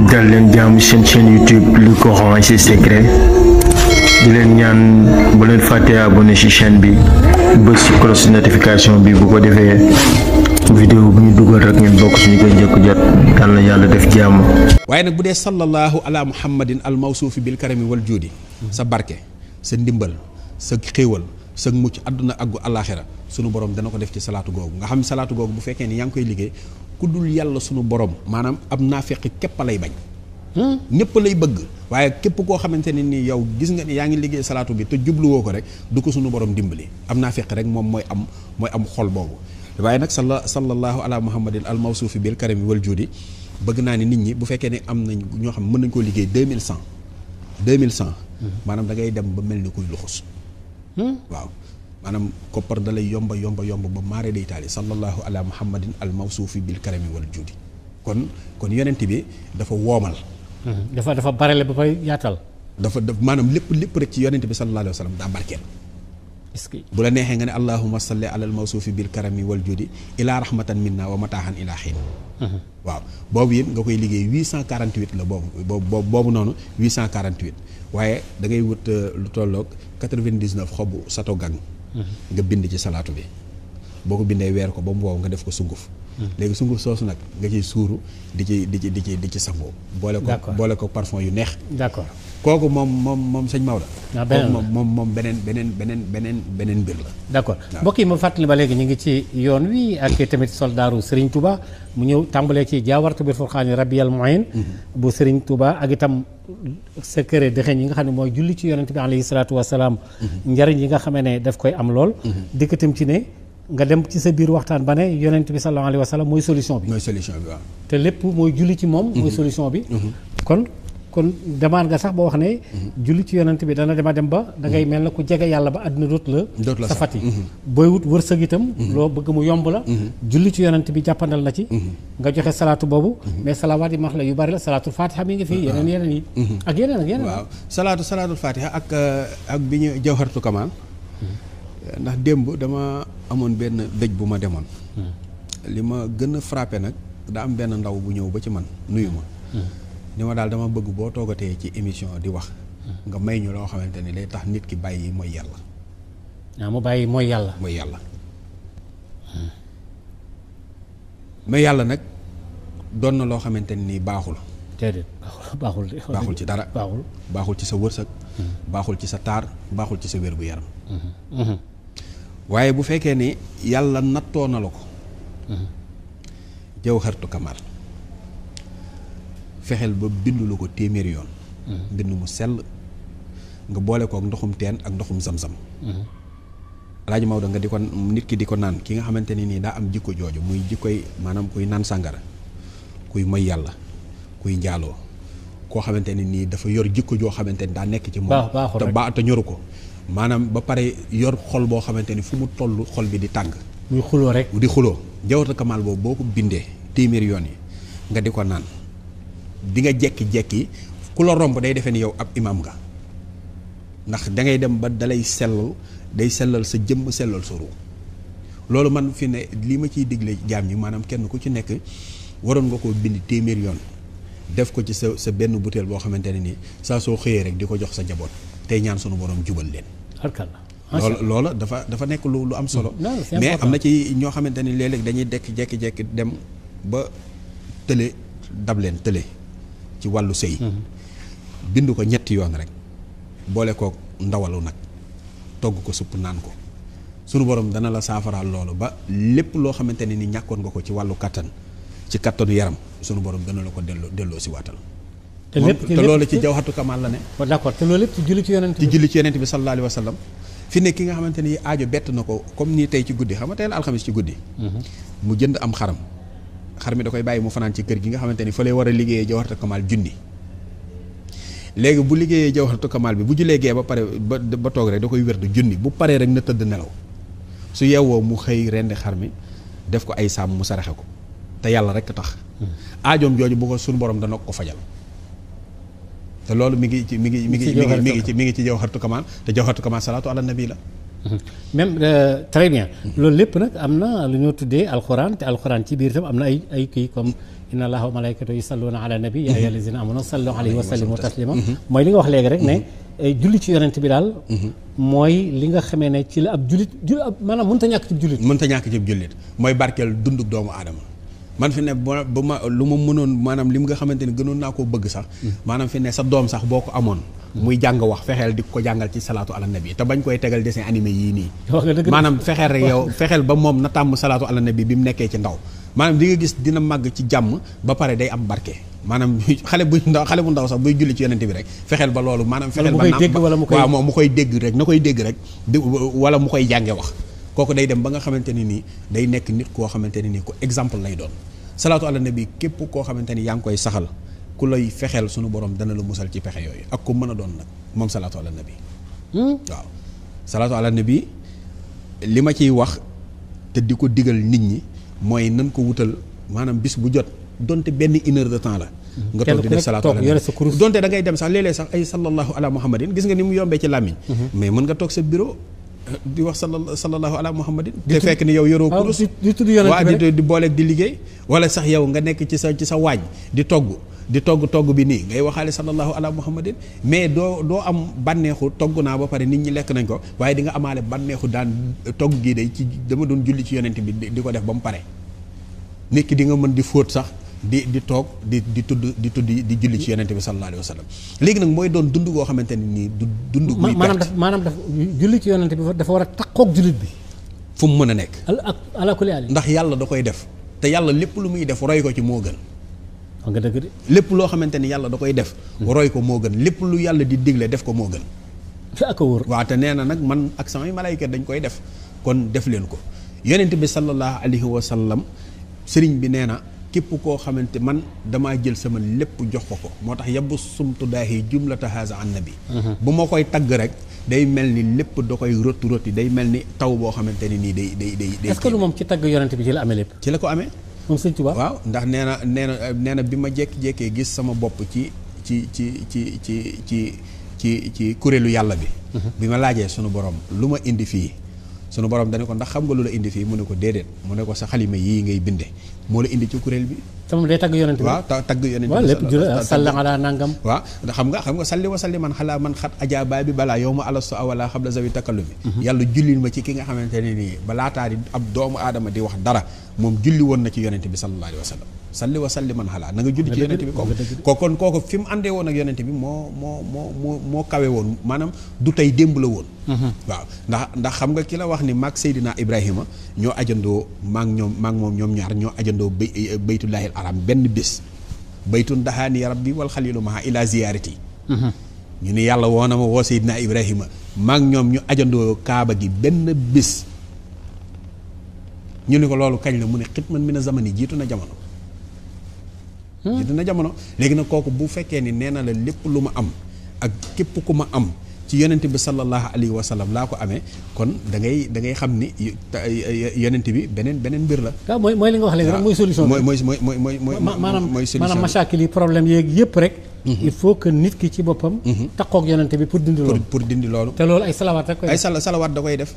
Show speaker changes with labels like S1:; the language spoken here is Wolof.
S1: dal leen jaamu seen chaîne YouTube le Coran et ses secrets di leen ñaan bu leen fàtte abonné ci chaîne bi bës ci cloche notification bi bu ko defee vidéo bu ñu dugal rek ngeen bokk suñu koy njëkk jot yal na yàlla def jàmm.
S2: waaye nag bu dee sallallahu ala muhammadin al mawsuufi bil karami wal juudi sa barke sa ndimbal sa xéewal sa mucc àdduna ak gu àllaaxira sunu borom dana ko def ci salaatu googu nga xam salaatu googu bu fekkee ni yaa ngi koy liggéey ku dul yàlla sunu borom maanaam ab naafeq képp lay bañ. ñëpp lay bëgg waaye képp koo xamante ne ni yow gis nga ni yaa ngi liggéey salaatu bi te jubluwoo ko rek du ko sunu borom dimbali am naafeq rek moom mooy am xol boobu. waaye nag sallallahu ala muhammadin al mawsuufi bil karami wal juudi bëgg naa ni nit ñi bu fekkee ne am nañ ñoo xam mën nañ koo liggéey 2100 maanaam da ngay dem ba mel ni kuy luxus waaw maanaam koppar da lay yomba ba maare day taali sallallahu ala muhammadin al mawsuufi bil karami wal juudi kon yonent bi dafa woomal
S3: dafa barele ba pare yaatal
S2: dafa maanaam lépp rek ci yonent bi sallallahu alayhi wa sallam daa barkeel. est-ce que bu la neexee nga ne allahumma salli ala al mawsuufi bil karami wal juudi ilaa rahmatan minna wa mataahan ilaa xiin waaw boobu it nga koy liggéey 848 la boobu noonu 848 waaye da ngay wut lu tolloog 99 xobu sato gang nga bind ci salaatu bi boo ko bindee weer ko ba mu wow nga def ko sunguf léegi sunguf soosu nag nga ciy suuru di ci sangoo boole ko parfum yu neex. D'accord kooku moom sëñ Maodo. moom beneen mbir la. D'accord
S3: mbokk yi ma fàttali ba léegi ñu ngi ci yoon wi ak tamit soldaaru Serigne Touba mu ñëw tàmbalee ci jaawartu bil furqaani rabbiyal mu'in bu Serigne Touba ak itam secret dëxëñ yi nga xam ne mooy julli ci yonent bi alayhi salaatu wasalaam njariñ yi nga xamee ne daf koy am lool. dikkatam ci ne. nga dem ci sa biir waxtaan ba ne yonent bi sallallahu alayhi wa sallam mooy solution bi. mooy solution bi waaw. te lépp mooy julli ci moom. mooy solution bi. kon demaan nga sax ba wax ne. julli ci yonent bi dana dem ba da ngay mel na ku jege yàlla ba àdduna dootu la safati booy wut wërsëg itam. loo bëgg mu yomb la. julli ci yonent bi jàppandal na ci. nga joxe salaatu boobu. mais salawaat yi max la yu bari la salaatul fatiha mi ngi fi yeneen yi. ak yeneen. waaw
S2: salaatul fatiha ak bi ñu jawharatu kamal ndax démb dama amoon benn dëj bu ma demoon. li ma gën a frappé nag daa am benn ndaw bu ñëw ba ci man nuyu ma. ni ma daal dama bëgg boo toogatee ci émission di wax. nga may ñu loo xamante ni day tax nit ki bàyyi mooy yàlla.
S3: waaw mu bàyyi mooy yàlla.
S2: mooy yàlla. mais yàlla nag doon na loo xamante ni baaxul.
S3: déedéet baaxul
S2: ci dara. baaxul ci sa wërsëg. baaxul ci sa taar baaxul ci sa wér gu yaram. waaye bu fekkee ni yàlla nattoo na la ko. jawharatu kamal fexeel ba bindu la ko téeméeri yoon. mbind mu sell nga boole kook ndoxum teen ak ndoxum zam-zam. Alaaji Maodo nga di ko nit ki di ko naan ki nga xamante ne nii daa am jikko jooju muy jikkoy maanaam kuy naan sàngara kuy moy yàlla kuy njaaloo koo xamante ne nii dafa yor jikko joo xamante ni daa nekk ci moom te ñoru ko maanaam ba pare yor xol boo xamante ni fu mu toll xol bi di tàng
S3: muy xuloo rek
S2: di xuloo jawharatu kamal boobu boo ko bindee téeméeri yoon yi nga di ko naan di nga jekki-jekki ku la romb day defee ni yow ab imam nga ndax da ngay dem ba dalay sellal sa jëmm sellal sa ruux loolu man fi ne li ma ciy digle jaam ñi maanaam kenn ku ci nekk waroon nga koo bind téeméeri yoon def ko ci sa benn butéel boo xamante ne nii saa soo xëyee rek di ko jox sa njaboot tey ñaan sunu borom jubal leen. loolu dafa nekk lu am solo. mais am na ci ñoo xamante ni léeg-léeg dañuy jekki dem ba tële dab leen tële ci wàllu sëy. bind ko ñetti yoon rek boole kook ndawalu nag togg ko supp naan ko sunu borom dana la saafaraal loolu ba lépp loo xamante ne ni ñàkkoon nga ko ci wàllu kattan ci kattanu yaram sunu borom dana la ko delloo si waatal. te loolu ci jawharatu kamal la ne.
S3: d'accord te loolu lépp ci julli ci yonent bi
S2: sallallahu alayhi wa sallam fi ne ki nga xamante ni aajo bett na ko comme nii tey ci guddi xam nga tey la alxamis ci guddi. mu jënd am xar mi da koy bàyyi mu fanaan ci kër gi nga xamante ni fa lay war a liggéeyee jawharatu kamal junni. léegi bu liggéeyee jawharatu kamal bi bu julee gee ba pare ba toog rek da koy wér du junni bu paree rek na tëdd nelaw su yeewoo mu xëy rendi xar mi def ko ay saam mu saraxe ko te yàlla rek tax. aajoom jooju bu ko suñu borom dana ko fajal. te loolu mi ngi ci jawharatu kamal te jawharatu kamal salaatu ala nabi la.
S3: même très bien. loolu lépp nag am na lu ñoo tuddee alxuraan te alxuraan ci biir itam am na ay kii comme inna allaha wa malaikatahu yusalluna ala nabi ya ayyuha allazina amanu sallu alayhi wa sallimu taslima mooy li nga wax léegi rek ne julli ci yonent bi daal mooy li nga xamee ne ci la ab jullit maanaam mënta ñàkk ci jullit
S2: mënta ñàkk ci jullit mooy barkeel dunduk doomu aadama man fi ne ba ma lu ma mënoon maanaam li nga xamante ne gënoon naa koo bëgg sax maanaam fi ne sa doom sax boo ko amoon muy jàng wax fexeel di ko jàngal ci salaatu ala nabi te bañ koy tegal dessin animé yii nii maanaam fexeel rek yow fexeel ba moom na tàmm salaatu ala nabi bi mu nekkee ci ndaw maanaam di nga gis dina màgg ci jàmm ba pare day am barke maanaam xale bu ndaw sax buy julli ci yonent bi rek fexeel ba loolu maanaam fexeel ba waaw moom mu koy dégg rek na koy dégg rek wala mu koy jànge wax kooku day dem ba nga xamante ni nii day nekk nit koo xamante ni nii ku exemple lay doon salaatu ala nabi képp koo xamante ni yaa ngi koy saxal ku lay fexeel sunu borom dana la musal ci pexe yooyu ak ku mën a doon nag moom salaatu ala nabi waaw salaatu ala nabi li ma ciy wax te di ko digal nit ñi mooy nan ko wutal maanaam bis bu jot donte benn une heure de temps la nga toog di def salaatu ala nabi donte da ngay dem sax léeg-léeg sax ay sallallahu ala muhammadin gis nga ni mu yombee ci làmmiñ mais mën nga toog sa bureau di wax sallallahu ala muhammadin te fekk ni yow yoroo kurus waa di booleeg di liggéey wala sax yow nga nekk ci sa waañ di togg bi nii ngay waxaale sallallahu ala muhammadin mais doo am bànneexu togg naa ba pare nit ñi lekk nañ ko waaye di nga amaale bànneexu daan togg gii day ci dama doon julli ci yonent bi di ko def ba mu pare nit ki di nga mën di fóot sax di toog di tudd di julli ci yonent bi sallallahu alayhi wa sallam léegi nag mooy doon dund goo xamante ne nii du dund guy
S3: maanaam daf julli ci yonent bi dafa war a takkook jullit bi
S2: fu mu mën a nekk
S3: ala kulli haal
S2: ndax yàlla da koy def te yàlla lépp lu muy def roy ko ci moo gën
S3: nga dëgg de
S2: lépp loo xamante ni yàlla da koy def roy ko moo gën lépp lu yàlla di digle def ko moo gën
S3: fi ak a wóor
S2: waaw te nee na nag man ak samay malaayika dañ koy def kon def leen ko yonent bi sallallahu alayhi wa sallam sëriñ bi nee na képp koo xamante man damaa jël sama lépp jox ko moo tax yabbu sumtu daahi jumlata haza an nabi bu ma koy tagg rek day mel ni lépp da koy roti day mel ni taw boo xamante ni nii day
S3: est-ce que lu moom ci tagg yonent bi ci la amee lépp
S2: ci la ko amee
S3: moom sëñ Tuubaa
S2: waaw ndax nee na bi ma jékki-jékkee gis sama bopp ci kuréelu yàlla bi bi ma laajee sunu borom lu ma indi fii sunu borom dañu ko ndax xam nga lu la indi fii mu ne ko déedéet mu ne ko sa xalima yii ngay binde moo la indi ci kuréel bi
S3: te moom day tagg yonent bi
S2: waaw tagg yonent bi
S3: waaw lépp salla ala nangam
S2: waaw xam nga salli wa salli man xalaa man xat ajaaba bi balaa yow ma alastu awala xabla zawi takallumi yàlla jullil ma ci ki nga xamante ne nii ba laataa di ab doomu aadama di wax dara moom julli woon na ci yonent bi sallallahu alayhi wa sallam salli wa salli man xalaa na nga julli ci yonent bi kooku fi mu àndee woon ak yonent bi moo kawe woon maanaam du tey démb la woon waaw ndax xam nga ki la wax ni maag Seydina Ibrahima ñoo ajandoo maag moom ñoom ñaar ñoo ajandoo baytullahil aram benn bés baytun dahaani rabbi wal xalilu maha ila ziyaarati ñu ni yàlla woo na ma woo Seydina Ibrahima maag ñoom ñu ajandoo kaaba gi benn bés ñu ni ko loolu kañ la mu ne xitman mi na zamani jiitu na jamono léegi nag kooku bu fekkee ni nee na la lépp lu ma am ak képp ku ma am ci yonent bi sallallahu alayhi wa sallam laa ko amee kon da ngay xam ni yonent bi beneen mbir la.
S3: waaw mooy li nga wax léegi rek mooy solution bi. mooy solution maanaam masaakil yi problème yeeg yëpp rek. il faut que nit ki ci boppam. takkook yonent bi pour dindi loolu.
S2: pour dindi loolu.
S3: te loolu ay salawaat rek koy def.
S2: ay salawaat da koy def.